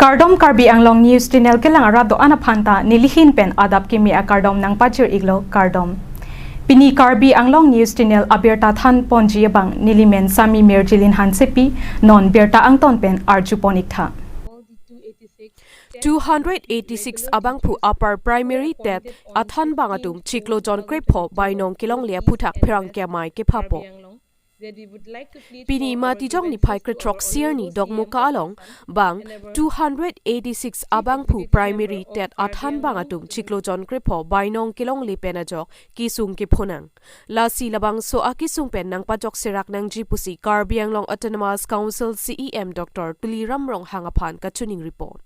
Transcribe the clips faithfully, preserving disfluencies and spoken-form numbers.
Kardom, Karbi Anglong News Channel kelang arat do-an aphan ta nelihin pen adap kimi akardom nangpajir-iklo, kardom. Pini Karbi Anglong News Channel abirta thanponji abang nelimen Sami Mirjilin Hansepi, non birta angton pen arjupon-iktha. Two hundred eighty-six abangphu Upper Primary TET athanbang atum chiklo jon krepho bainong kelongle aphuthak pherangke amei kephapo. Pini Matijong niphai krethrok sirni Dokmoka along bang two hundred eighty-six abangphu Primary TET athanbang atum chiklo jon krepho bainong kelongle pen ajok kesung kephonang. Lasi labangso akesung pen nangpajok serak nangji pusi Karbi Anglong Autonomous Council CEM Doctor Tuliram Ronghang aphan kachiningri-pon.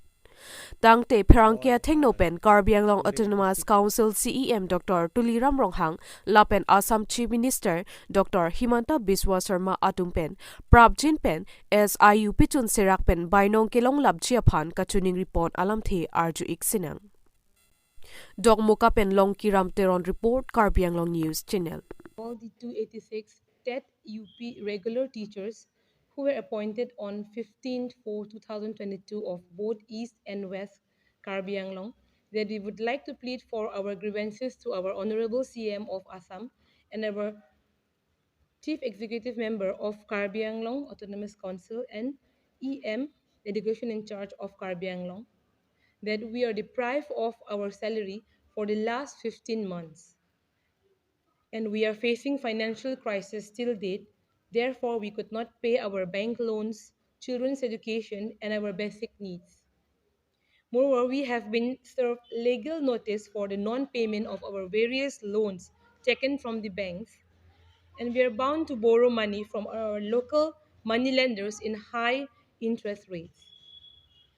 Tangte pherangke athengno pen Karbi Anglong Autonomous Council CEM Doctor Tuliram Ronghang lapen Assam Chief Minister Doctor Himanta Biswa Sarma atum pen prapjin pen SIU pichun serak pen bainong kelonglapji aphan kachiningri-pon alamthe arju-ik sinang. Dokmoka pen Longkiram Teron report, Karbi Anglong News Channel. All the two eighty-six TET UP regular teachers who were appointed on fifteenth four two thousand twenty-two of both East and West Karbi Anglong, that we would like to plead for our grievances to our Honorable CEM of Assam and our Chief Executive Member of Karbi Anglong Autonomous Council and EM, Education in Charge of Karbi Anglong, that we are deprived of our salary for the last fifteen months. And we are facing financial crisis till date. Therefore, we could not pay our bank loans, children's education, and our basic needs. Moreover, we have been served legal notice for the non-payment of our various loans taken from the banks, and we are bound to borrow money from our local moneylenders in high interest rates.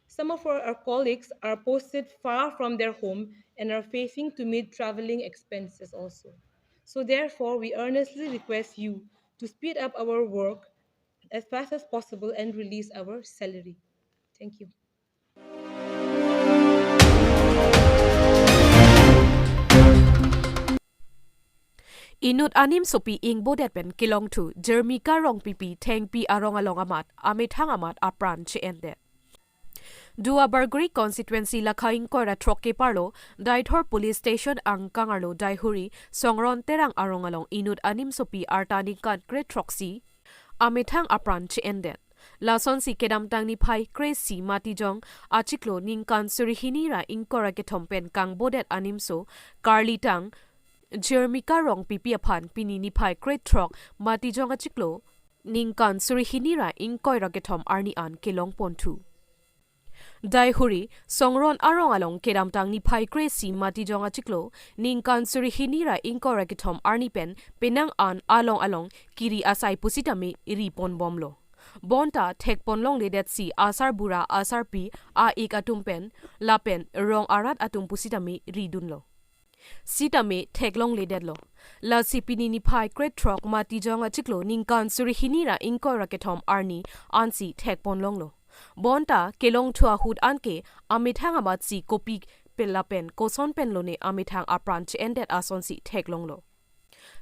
Some of our, our colleagues are posted far from their home and are facing to meet traveling expenses also. So therefore, we earnestly request you to speed up our work as fast as possible and release our salary. Thank you. Inut animsopi ingbodet pen kelongthu Jermika Rongpipi Thengpi arong along amat amethang amat apran che-endet. Duarbagori constituency lakha ingkoi ra throk keparlo Deithor police station angkang arlo Daihuri Songron Terang arong along inut animsopi arta ningkan krethroksi amethang apran che-endet. Lasonsi kedamtang niphai kre-isi Matijong achiklo ningkan suri hini ra ingkoi ra kethom pen kangbodet animso karlitang Jermika Rongpipi aphan pini niphai krethrok Matijong achiklo ningkan suri hini ra ingkoi ra kethom arni an kelongponthu. Daihuri Songron arong along kedamtang niphai kre-isi Matijong achiklo ningkan suri hini ra ingkoi ra kethom arni pen penang an along along kiri asai pusitame riponbomlo. Bonta thekponlongledetsi asarbura asarpi a-ik atum pen lapen rong arat atum pusitame ridunlo. Sitame theklongledetlo. Lasi pini niphai krethrok Matijong achiklo ningkan suri hini ra ingkoi ra kethom arni ansi thekponlonglo. Bonta kelongthu ahut anke amethang amatsi kopi pen lapen koson pen lone amethang apran che-endet asonsi theklonglo.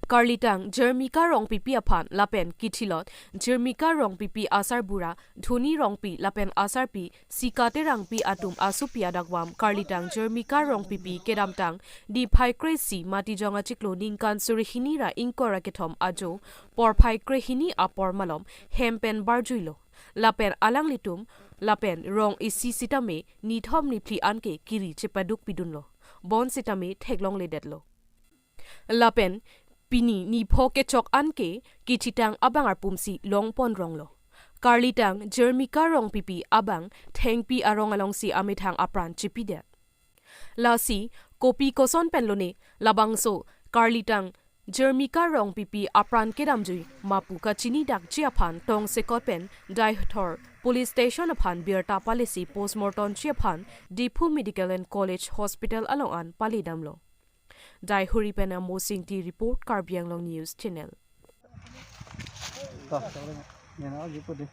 Karlitang Jermika Rongpipi aphan lapen kithilot Jermika Rongpipi asarbura Dhoni Rongpi lapen asarpi Sika Terangpi atum asopi adakvam karlitang Jermika Rongpipi kedamtang niphai kre-isi Matijong achiklo ningkan suri hini ra ingkoi ra kethom ajo porphai kre hini apor malom hem pen barjuilo. Lapen alanglitum lapen rong isi sitame nithom niphli anke kiri chepadukpidunlo. Bonsitame theklongledetlo. Lapen pini nipho kechok anke kithitang abang arpumsi longponronglo. Karlitang Jermika Rongpipi abang Thengpi arong alongsi amethang apran chepidet. Lasi kopi koson pen lone labangso karlitang Jermika Rongpipi apran kedamjui ma pu kachinidakji aphan tongsekot pen Deithor police station aphan birta palesi postmortemji aphan Diphu Medical and College Hospital along an paledamlo. Daihuri pen Amosing T report, Karbi Anglong News Channel. To, yan aji po de.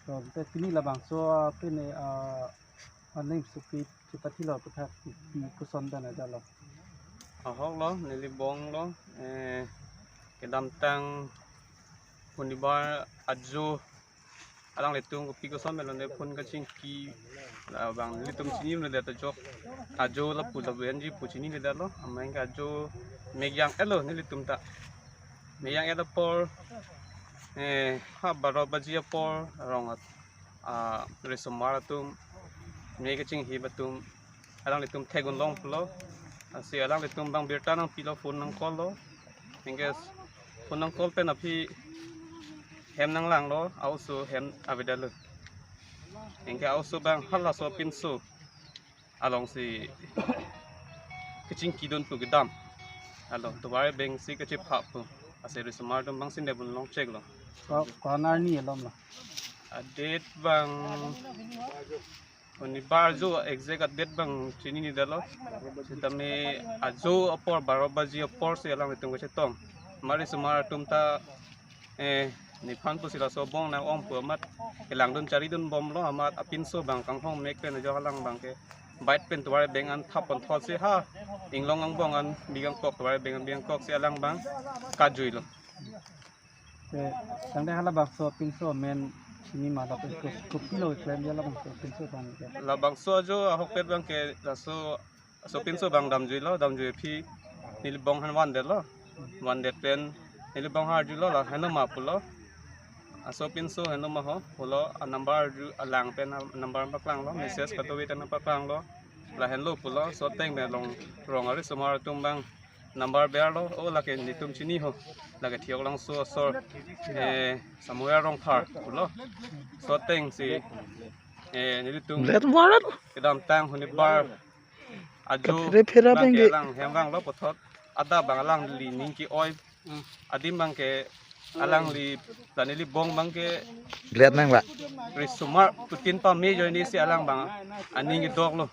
To, te pini labangso, ah, pini, ah, aning suki kita thilo kita pi koson dan aja lo. Ahok lo, neli bong lo, eh, kedamtang hunibar ajo Alanglitum kopi koson melone phone kachingki, labang nelitum chininedet ajok. Ajo lapu lapu enji pu chininedet lo. Amat ke ajo mek jang-etlo nelitum ta. Mek jang-et apor, eh, ha baro baji apor arong at, ah, risomar atum, mek kachinghip atum, alanglitum theklong pulo. Lasi alanglitum abang birta nangpilo, phone nang-call lo. Anke phone nang-call pen aphi hem nanglanglo, a-oso hem avedetlo. Anke a-oso abang halaso apinso alongsi kachingkidun pu kedam. Alo, tovar abangsi kachepha pu. Lasi risomar atum abangsi ne bun long cheklo. Ko, ko-an arni alom lo? A-date abang, hini bar ajo exact a-date abang chininedetlo. Sitame ajo apor baro baji aporsi alanglitum kachetong. Amat risomar atum ta, eh, nephan pusi laso abong nang-ong pu amat kelangdun charidunbomlo, amat apinso abang kanghong mek pen ajo alang abangke bike pen tovar abang an thap pon thotsi ha inglong angbong an bi kangkok, tovar abang an bi kangkoksi alang abang kajuilo. Eh, tangte halabangso apinso amen chini ma, lapen ko-, kopilo klemji halabangso apinso abangke? Labangso ajo ahokpet abangke laso, laso apinso abang damjuilo, damjui aphi neli bong aphan vandetlo. Vandet pen neli bong aphan arjulo, la henlo ma pulo. Laso apinso henlo ma ho pulo, a-number arju, alang pen a-number paklanglo, message kadokave ta paklanglo. La henlo pulo, laso ateng pen along rong arisomar atum abang number berlo, o lake netum chini ho, lake Thioklangso asor, eh, Samuel Rongphar pulo. Laso atengsi, eh, nelitum Let warat. Kedamtang hini bar ajo Kaphre phera abangke bangke. Alang hem vanglo puthot. Adap abang alangli ning ke-oi. Adim abangke alangli, la neli bong abangke Glad nang la. Risomar putin pame ajoinesi alang abang aning kedoklo.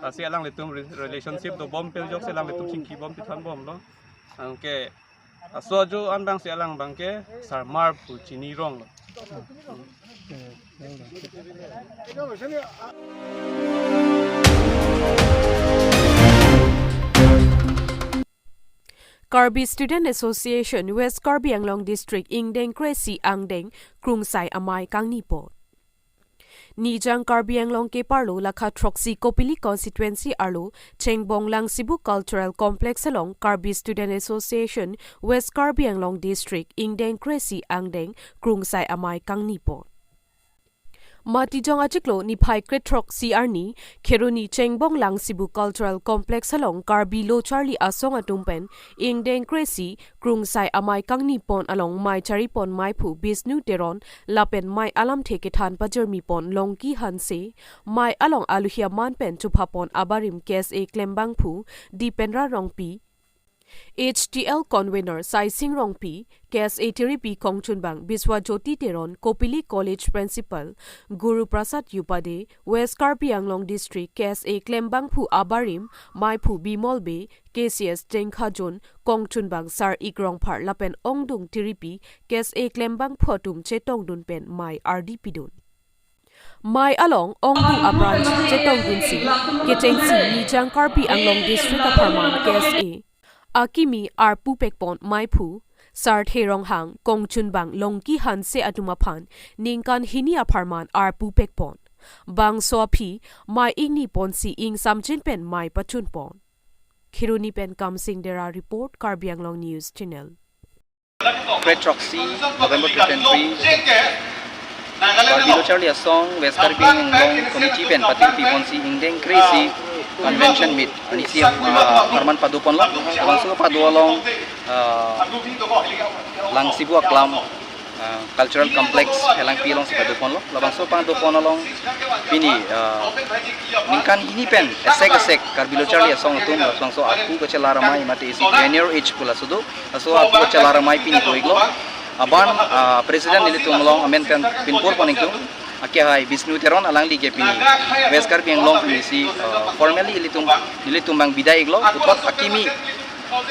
Lasi alanglitum re-, relationship dobom pen ajoksi alanglitum chingkibom pithanbomlo. Anke laso ajo an abangsi alang abangke Sarmar pu chini ronglo. Karbi Student Association West Karbi Anglong District ingdeng kre-isi angdeng Krungsai amei kangnipon. Nijang Karbi Anglong keparlo lakha throksi Kopili constituency arlo Chengbong Langsibu Cultural Complex along Karbi Student Association West Karbi Anglong District ingdeng kre-isi angdeng Krungsai amei kangnipon. Matijong achiklo niphai kre-throksi arni Kheroni Chengbong Langsibu Cultural Complex along Karbi Lo Charli Asong atum pen ingdeng kre-isi Krungsai amei kangnipon along mei charipon meiphu Bisnu Teron lapen mei alamthe kethan pajirmipon Longki Hanse, mei along aluhi aman pen chophapon abarim K S A klembangphu Dipendra Rongpi, H T L convener Saising Rongpi, K S A tiripi kongchunbang Biswajyoti Teron, Kopili College Principal Guru Prasad Upade, West Karbi Anglong District K S A klembangphu abarim meiphu Bimol Bey, K C S Jengkhajun kongchunbang Sar-ik Rongphar lapen ongdung tiripi K S A klembangphu atum chetongdun pen mei ardi pidun. Mei along ongdung a-branch chetongdunsi kechengsi Nijang Karbi Anglong District apharman K S A akimi arpu pekpon meiphu Sarthe Ronghang kongchunbang Longki Hanse atum aphan ningkan hini apharman arpu pekpon. Bangso aphi mei ingniponsi ingsamjin pen mei pachunpon. Kheroni pen Kamsing Dera report, Karbi Anglong News Channel. Kre-throksi November twenty twenty-three, Karbi Lo Charli Asong West Karbi Anglong Committee pen patirpiponsi ingdeng kre-isi convention meet arnisi, ah, apharman padoponlo. Labangso pado along, ah, Langsibu Aklam, ah, Cultural Complex Phelangpi alongsi padoponlo. Labangso padopon along pini, ah, ningkan hini pen esek esek Karbi Lo Charli Asong atum labangso arpu kachelar amei mate isi tenure age pu laso do. Laso arpu kachelar amei pini do-iklo. Aban, ah, President nelitum along amen pen pinpurpon-ikdun. Akehai Bisnu Teron, alangli ke pini West Karbi Anglong pini si, ah, formally ilitum, nelitum abang bidai-iklo. Puthot akimi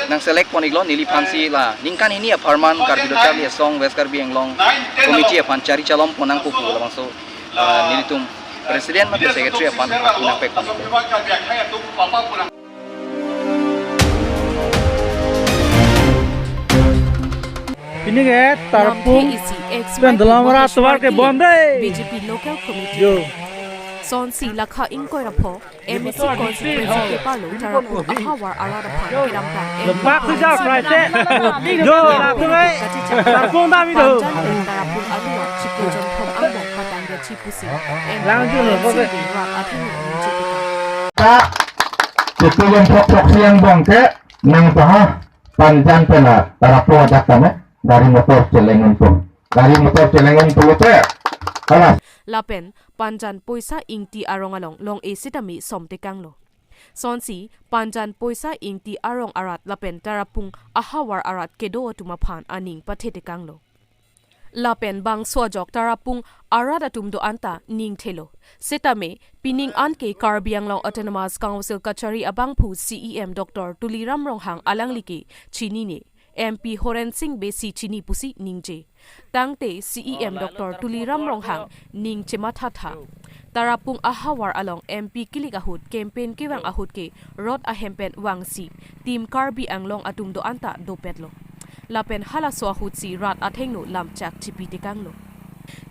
nang select pon-iklo, neliphansi la ningkan hini apharman Karbi Lo Charli Asong West Karbi Anglong Committee aphan chari chalom pon nangpo pu labangso, ah, nelitum President mate Secretary aphan arpu nangpekpon-iklo. Pini ke Tarapung Namthe isi ex pen Dalamara tovar ke bom dei. B J P Local Committee. Yo. Sonsi lakha ingkoi ra pho M A C constituency ke palo Tarapung ahavar arat aphan kedamtang Lepak sejak Friday. Yo, lapu dei. Tarapung dam itu. Panjan pen Tarapung aduar chiklo jonthom angbong patang dia chipusi. Langju lo, Horen Sing Bey rat athengno ningje tekang. Ka, chiklo jonthom throksi angbong ke nang paha Panjan pen la Tarapung adak tame gari motor chelengun pu. Gari motor chelengun pulote, kalas. Lapen Panjan poisa ingti arong along long-e sitame som tekanglo. Sonsi Panjan poisa ingti arong arat lapen Tarapung ahavar arat kedo atum aphan aning pathe tekanglo. Lapen bangso ajok Tarapung arat atum do-an ta ningthelo. Sitame pining an ke Karbi Anglong Autonomous Council kachari abangphu C E M Doctor Tuliram Ronghang alangli ke chinine, M P Horen Sing Bey si chini pusi ningje. Tangte C E M Doctor Tuliram Ronghang ning chemathatha. Tarapung ahavar along M P kilik ahut campaign kevang ahut ke rot ahem pen vangsi Team Karbi Anglong atum do-an ta dopetlo. Lapen halaso ahutsi rat athengno lamchak chipi tekanglo.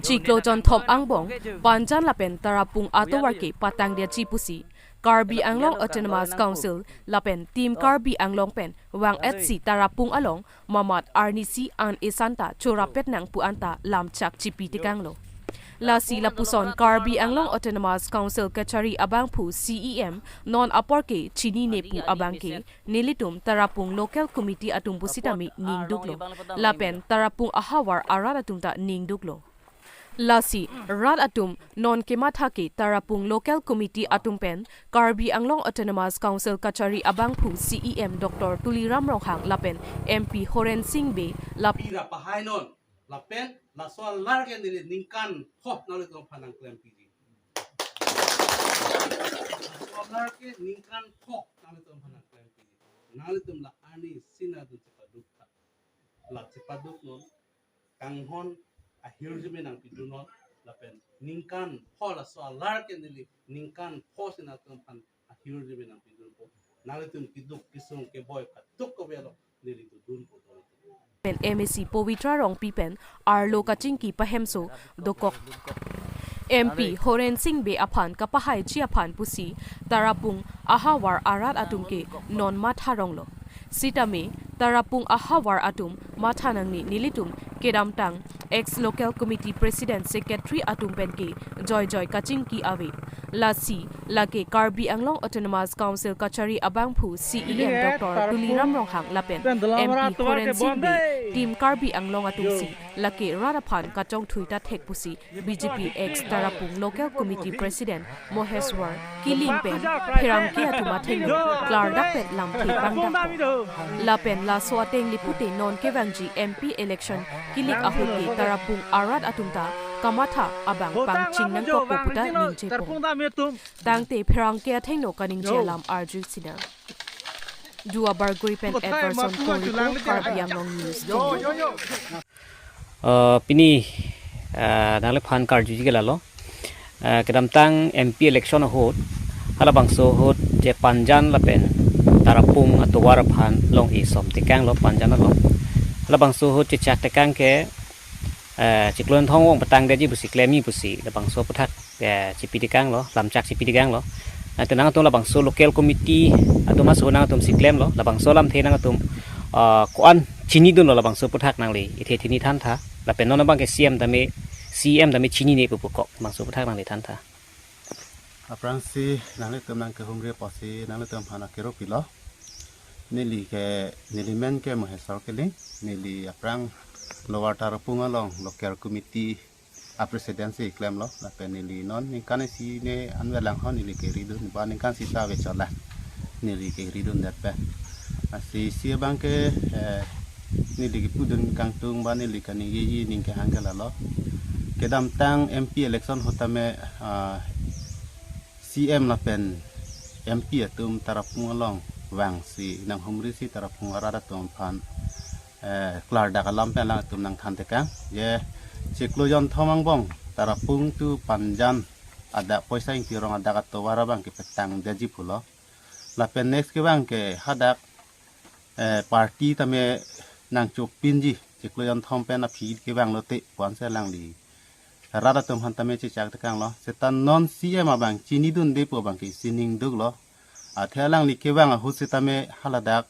Chiklo jonthom angbong Panjan lapen Tarapung atovar ke patang dia chipusi Karbi Anglong Autonomous Council lapen Team Karbi Anglong pen vang-etsi Tarapung along mamat arnisi an-e san ta chorapet nang pu anta lamchak chipi tekanglo. Lasi lapuson Karbi Anglong Autonomous Council kachari abangphu C E M non apor ke chinine pu abang ke nelitum Tarapung Local Committee atum pusitame ningduklo. Lapen Tarapung ahavar arat atum ta ningduklo. Lasi rat atum non kematha ke Tarapung Local Committee atum pen Karbi Anglong Autonomous Council kachari abangphu C E M Doctor Tuliram Ronghang lapen M P Horen Sing Bey lap Pi ra pahai non, lapen laso alar ke neli ningkan pho nanglitum aphan nangklem piji. Laso alar ke ningkan pho nanglitum aphan nangklem piji. Nanglitum la arnisi nangtum chepaduk tha. La chepaduk non, kanghon ahirjume nangpidun non, lapen ningkan pho laso alar ke neli ningkan pho si nangtum aphan ahirjume nangpidunpo. Nanglitum keduk kesung keboi kaduk kave along neli dodunpo. Pen M A C Pavitra Rongpi pen arlo kachingki pahemso dokok. M P Horen Sing Bey aphan kapahaichi aphan pusi Tarapung ahavar arat atum ke non matha ronglo. Sitame Tarapung ahavar atum matha nangne nelitum kedamtang ex Local Committee President Secretary atum pen ke joijoi kachingki ave. Lasi lake Karbi Anglong Autonomous Council kachari abangphu C E M Doctor Tuliram Ronghang lapen M P Horen Sing Bey Team Karbi Anglong atum si lake rat aphan kachongthui ta thek pusi B J P ex Tarapung Local Committee President Moheswar Killing pen pherangke atum athengno klardak pen lamthe pangdakpo. Lapen laso ateng lipute non kevangji M P election kilik ahut ke Tarapung arat atum ta kamatha abang pangching nangkokpo pu ta ningjepo. Tangte pherangke athengno kaningje alam arju sinang. Duar Bagori pen Everson Kori, Karbi Anglong News, Tengno. Eh, pini, eh, nangliphan karjuji ke lalo. Eh, kedamtang M P election ahut, halabangso ahut je Panjan lapen Tarapung atovar aphan long-e som tekanglo Panjan along. Halabangso ahut chechak tekang ke, eh, chiklo jonthom angbong patang dia ji pusi klemji pusi labangso aputhak, eh, chipi tekanglo, lamchak chipi tekanglo. Nanglitum nangtum labangso local committee atum aso nangtum si klemlo, labangso lamthe nangtum, ah, ko-an chinidunlo labangso aputhak nangli ithe thini thantha. Lapen non abang ke C M tame, C M tame chinine pu pukok, labangso aputhak nangli thantha. Aphrangsi nanglitum nangkehumri apotsi nanglitum aphan akero pilo. Neli ke, neli men ke Moheswar Killing, neli aphrang Lower Tarapung along local committee a president si klemlo, lapen neli non ningkan isi ne anve lang ho neli keri dun, ba ningkan sita ave chot la neli keri dundet pen. Lasi isi abang ke, eh, neli kepudun kangtung ba neli kaningjeji ning kehang ke lalo. Kedamtang M P election ahut tame, ah, C M lapen M P atum Tarapung along vangsi nanghumrisi Tarapung arat atum aphan, eh, klardak alam pen alangtum nangthan tekang. Je chiklo jonthom angbong Tarapung to Panjan adak poisa ingti arong adak atovar abang kepatang dia ji pulo. Lapen next kevang ke hadak, eh, party tame nangchopinji chiklo jonthom pen aphi kevang lote pu-an si alangli rat atum aphan tame chechak tekanglo. Seta non C M abang chinidunde pu abangke sining duklo. Athe alangli kevang ahut sitame haladak,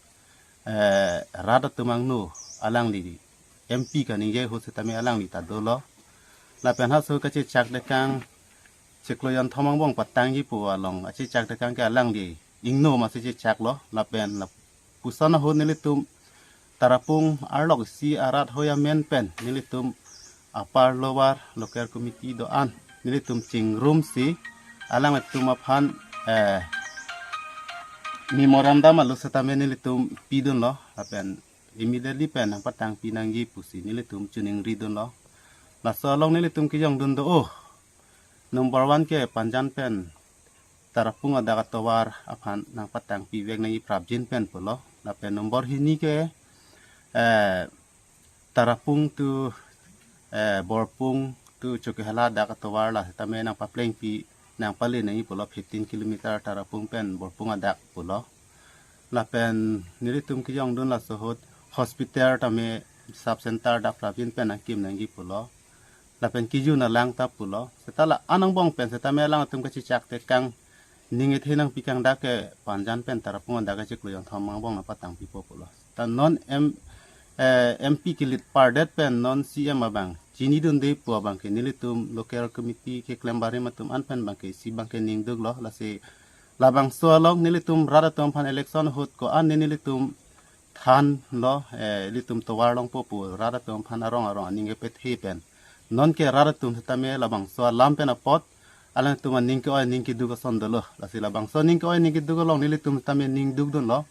eh, rat atum angno alangli M P kaningje ahut sitame alangli ta dolo. Lapen halaso kachechak tekang chiklo jonthom angbong patangji pu along achechak tekang ke alangli ingno masi chechaklo. Lapen lapuson ahut nelitum Tarapung arlok isi arat hoi amen pen nelitum Upper Lower Local Committee do-an nelitum chingrumsi alanglitum aphan, eh, memorandum alo sitame nelitum pidunlo. Lapen immediately pen nangpatangpi nangji pusi nelitum chiningridunlo. Laso along nelitum kejongdun do, oh, number one ke Panjan pen Tarapung adak atovar aphan nangpatangpi vek nangji prapjin pen pulo. Lapen number hini ke, eh, Tarapung to, eh, Borpung to Chokihola adak atovar la tame nangpaplengpi nangpale nangji pulo, fifteen kilometer Tarapung pen Borpung adak pulo. Lapen nelitum kejongdun laso ahut hospital tame sub center dak prapjin pen nangkim nangji pulo. Lapen kejun alang ta pulo. Seta la-an angbong pen sitame alangtum kachechak tekang ning ethe nangpi kang dak ke Panjan pen Tarapung adak ke chiklo jonthom angbong nangpatangpipo pulo. Ta non M, eh, M P kelit pardet pen non C M abang chinidunde pu abangke nelitum local committee keklem barim atum an pen abangke isi abangke ning duklo. Lasi labangso along nelitum rat atum aphan election ahut ko-an nelitum thanlo, eh, ilitum tovar longpo pu rat atum aphan arong arong aning kepethe pen. Non ke rat atum sitame labangso alam pen apot alangtum aning ke-oi aning keduk ason dolo. Lasi labangso aning ke-oi aning keduk along nelitum sitame ning dukdunlo.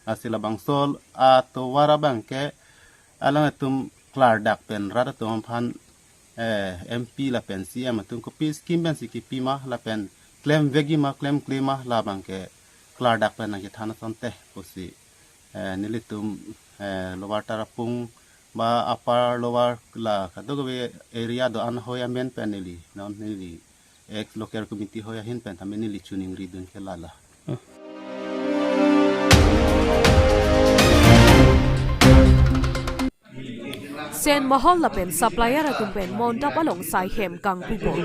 Lasi labangso atovar abangke alangtum klardak pen rat atum aphan, eh, M P lapen C M atum kopi scheme pensi kipi ma lapen klem vekji ma klemkle ma labangke klardak pen nangkethan asonte pusi, eh, nelitum, eh, Lower Tarapung ba Upper Lower la kadokave area do-an hoi amen pen neli non neli ex local committee hoi ahin pen tame neli chiningridun ke lala. Sen Mohol lapen supplier atum pen mondap along saihem kangpupon.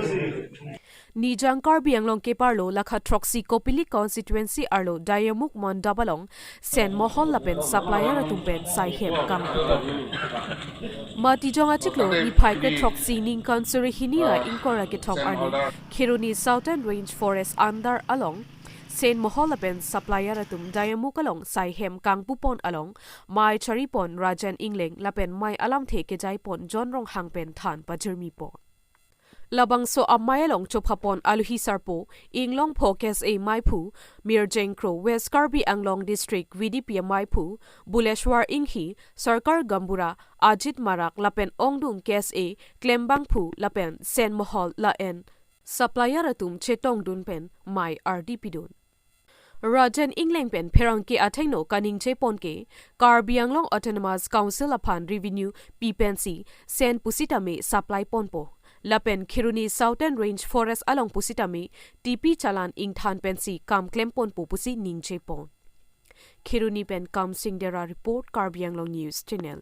Nijang Karbi Anglong keparlo lakha throksi Kopili constituency arlo Dayamuk mondap along Sen Mohol lapen supplier atum pen saihem kangpupon. Matijong achiklo niphai kre throksi ningkan suri hini ra ingkoi ra kethom arni Kheroni Southern Range Forest under along Sen Mohol lapen supplier atum Dayamuk along saihem kangpupon along mei charipon Rajen Engleng lapen mei alamthe kejaipon John Ronghang pen than pajirmipon. Labangso amei along chophapon aluhi sarpo, Inglongpho K S A meiphu, Mirjeng Kro, West Karbi Anglong District V D P ameiphu, Buleshwar Inghi, Sarkar Gambura, Ajit Marak lapen ongdung K S A klembangphu lapen Sen Mohol la-an supplier atum chetongdun pen mei ardi pidun. Rajen Engleng pen pherangke athengno kaningjepon ke Karbi Anglong Autonomous Council aphan revenue pi pensi sen pusitame supply ponpo. Lapen Kheroni Southern Range Forest along pusitame T P challan ingthan pensi kam klemponpo pusi ningjepon. Kheroni pen Kamsing Dera report, Karbi Anglong News Channel.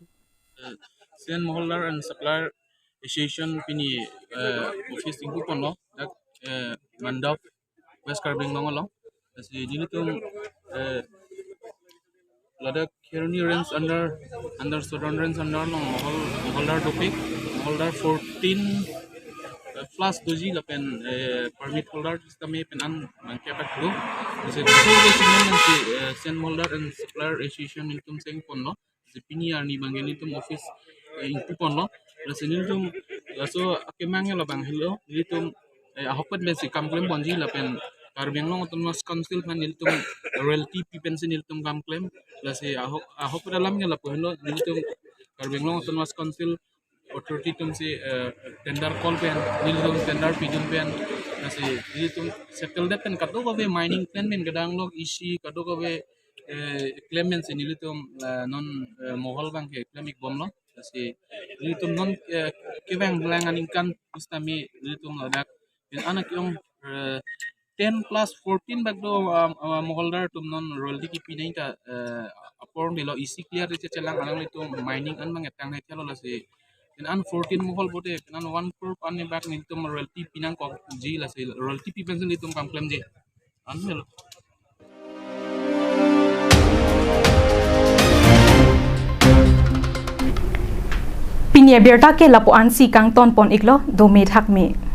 Sen Moholdar and Supplier Association pini, eh, office ingpuponlo dak, eh, Mandap West Karbi Anglong along. Lasi nelitum, eh, ladak Kheroni Range under, under Southern Range under along Mohol, Moholdar dopik, Moholdar fourteen, eh, plus doji lapen, eh, permit holder sitame pen an nangkepaklo. Lasi betul ke sini nanti, eh, Sen Moholdar and Supplier Association nelitum sengponlo. Lasi pini arni abang nelitum office, eh, ingpuponlo. Lasi nelitum laso akemang labang helo, nelitum, eh, ahokpet pensi kam klemponji lapen Karbi Anglong Autonomous Council aphan nelitum royalty pi pensi nelitum kam klem. Lasi ahok, ahokpet alam ke lapu helo, nelitum Karbi Anglong Autonomous Council authority atumsi, eh, tender call pen, nelitum tender pidun pen, lasi nelitum settle det pen kadokave mining plan pen kedang lok isi kadokave, eh, klem pensi nelitum, eh, non, eh, Mohol abangke klem-ikbomlo. Lasi nelitum non, eh, kevang lang aningkan pusitame nelitum ladak pen anak yong, eh, ten plus fourteen bak do, um, uh, moholdar atum non royalty kipi nangji ta, uh, apor nilo isi clear de chelang alanglitum mining an bang etang nai thelo lasi. Pen an fourteen mohol bote, pen an one crore an bak nelitum royalty pi nangkokji lasi royalty pi pensi nelitum kam klemji. An nilo. Pini abirta ke lapu-ansi kangton pon iklo, dome thakme.